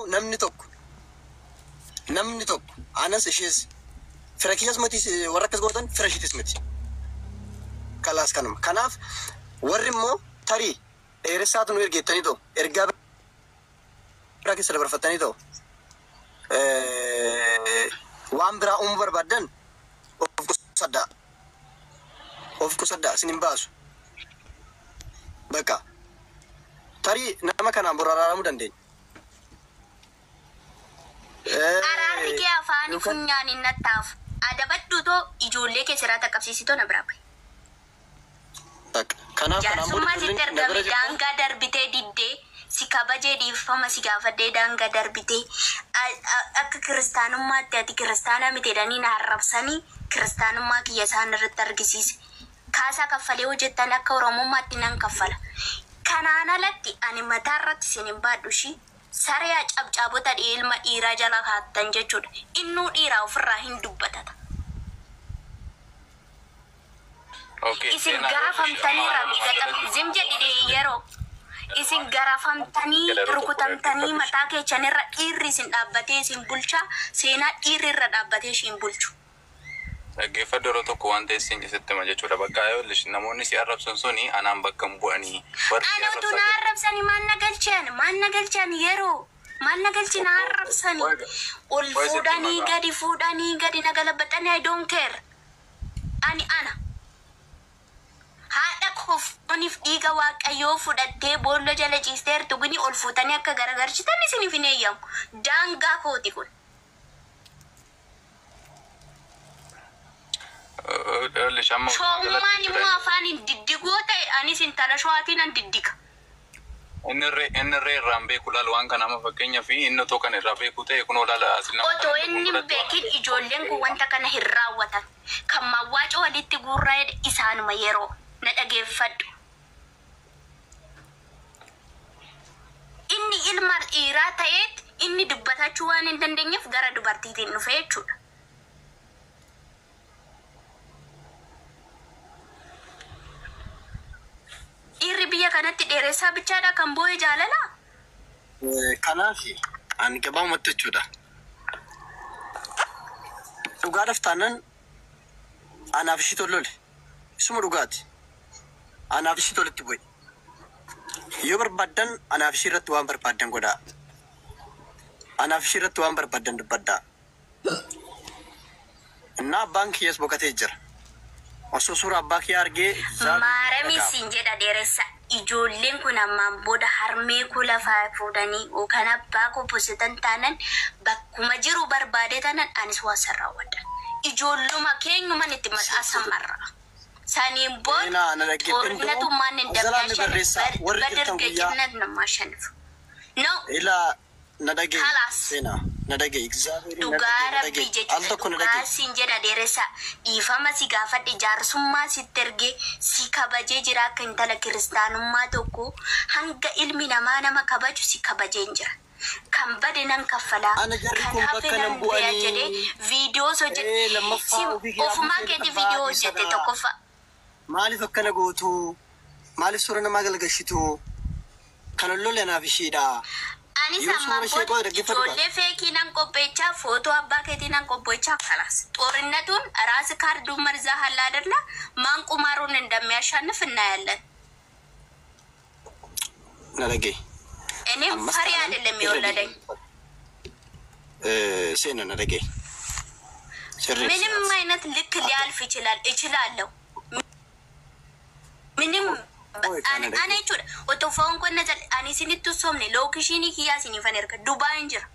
Garuu namni tokko namni tokko anas ishees fira kiyyas miti, warra akkas gootan fira ishiitis miti. Kalaas kanuma. Kanaaf warri immoo tarii dheeressaatu nu ergeettanii ta'u, ergaa biraa keessa dabarfattanii ta'u, waan biraa uumuu barbaaddan of qusadhaa. Of qusadhaa, isin hin baasu. Bakka tarii nama kanaan bor araaramuu dandeenya. Araarri kee afaanii funyaan hin nattaafu. Adabadhu too, ijoollee kee sirraa qaqqabsiisitoo na biraa bahi. Bakka kanaaf kanaan booda Jaarsummaa sitti ijoolleen na bira ergame jirtan daangaa darbitee diddee, si kabajee dhiifama si gaafadhee daangaa darbitee, akka kiristaanummaatti ati kiristaana miti jedhanii na arrabsanii kiristaanummaa kiyya isaan irratti argisiise. Kaasaa kaffalee hojjettan akka Oromummaatti nan kaffala. Kanaan alatti ani mataa irratti isin hin baadhu ishii. Saree cabcaabota ilma dhiiraa jala kaattan jechuudha. Innuu dhiiraa ofirraa hin dubbatata. Okay, Isin seenaa garafamtanii amma rakkatan zim jedhi yeroo isin garafamtanii yeroo tokko rukutamtanii dhaggeeffadhu. Mataa keechanirra dhiirri isin dhaabbatee isin bulchaa, seenaa dhiirri irra dhaabbatee ishiin bulchu. Dhaggeeffadhu, yeroo tokko waan ta'e siin sitti hima jechuudha. Bakka yoo namoonni si arrabsan suni anaan bakka hin bu'anii. Warri si Ani utuu arrabsaa na jiran. arrabsanii maal na galchan, maal na galchan, yeroo maal na galchi na arrabsanii ol Qoy sitti fuudhanii himaa. Gadi fuudhanii gadi na galabaxanii, I don't care. Ani ana haadha kofooniif dhiiga Waaqayyoo fudhattee boolla jala ciisteertu gini ol fuutanii akka garagarchitan isiniif hin eeyyamu. Daangaa kooti kun. Amma walumaa galatti Showummaan immoo jechuudha. afaan hin diddigoo ta'e, anis intala showaatiin nan diddiga. Inni irree irraan beeku laal waan kana, amma fakkeenyaaf inni otoo kan irraa beeku ta'e kunoo laala asin nama Otoo kana inni hin fudhattu. beekin ijoolleen kun wanta kana hin raawwatan. Kan mawwaaca walitti guurraa jedhe isaanuma, yeroo na dhageeffadhu. Inni ilma dhiiraa ta'eet inni dubbatachuu waan hin dandeenyeef gara dubartiitiin dhufe jechuudha. Dhiirri biyya kanatti dheeressaa bichaadha kan boo'e jaalalaa? Kanaaf ani gabaabumatti jechuudha. Dhugaadhaaf taanaan anaaf ishii tollole. Isuma dhugaati. Anaaf ishii tolitti bu'e. Yoo barbaaddan anaaf ishii irratti waan barbaaddan godhaa. Anaaf ishii irratti waan barbaaddan dubbaddaa. Innaa abbaan kiyyas boqotee jira. Osoo suura abbaa kiyyaa argee zaabni Maaramii dhaga'ama. siin jedha dheeressa. Ijoolleen kun ammaan booda harmee koo lafaa fuudhanii yookaan abbaa koo positan taanan, bakkuma jiru barbaade tanan anis waa san raawwadha. Ijoolluma keenyuman itti asamarra. Saniin booda Seenaa na dhaggeeffadhu. ጦርነቱ ማን Zalaanni እንደሚያሸንፍ barreessaa warri jirtan guyyaa በደርገጭነት ነው የማሸንፈው ነው። Ilaa na dhagaye. Kalaas. Seenaa na dhagaye, Egzaabeerin na Dhugaa dhagaye, na Rabbii dhagaye, al jechuudha. tokko na Dhugaa dhagaye. siin jedha dheeressa. Dhiifama si gaafadhe, jaarsummaa sitti ergee si kabajee jira, akka intala kiristaanummaa tokko hanga ilmi namaa nama kabaju si kabajeen jira. Kan bade nan kaffalaa, Ana jarri kan kun hafe bakka nan nan bu'aa bu'anii. jedhee viidiyoos hojjete. Lammaffaa ofii kee Ofumaa abbaa keetii abbaa viidiyoo dhiisa hojjette dha. tokkoffaa. Maaliif akkana gootu? Maaliif suura namaa galgalchitu? Kan lolle anaaf ishiidha. Anis Yoo ammaan suura ishee booda qofa dhaggeeffadhu. ijoollee fake nan qopheechaa, footoo abbaa keetii nan qopheechaa, ከላስ ጦርነቱን ራስ ካርዱ መርዛ አለ አይደለ? ማን ቁማሩን እንደሚያሸንፍ እናያለን። Na dhagaye. እኔም Ammas ፈሪ taanaan አይደለም irra የወለደኝ። Seenaa na dhagaye. Sirreessi. ምንም አይነት ልክ ሊያልፍ ይችላል፣ እችላለሁ። ምንም Oi, kana ana jechuudha. Otoo foon qonna ani isinitti somne location kiyyaa isiniifan erga Dubaayin jira.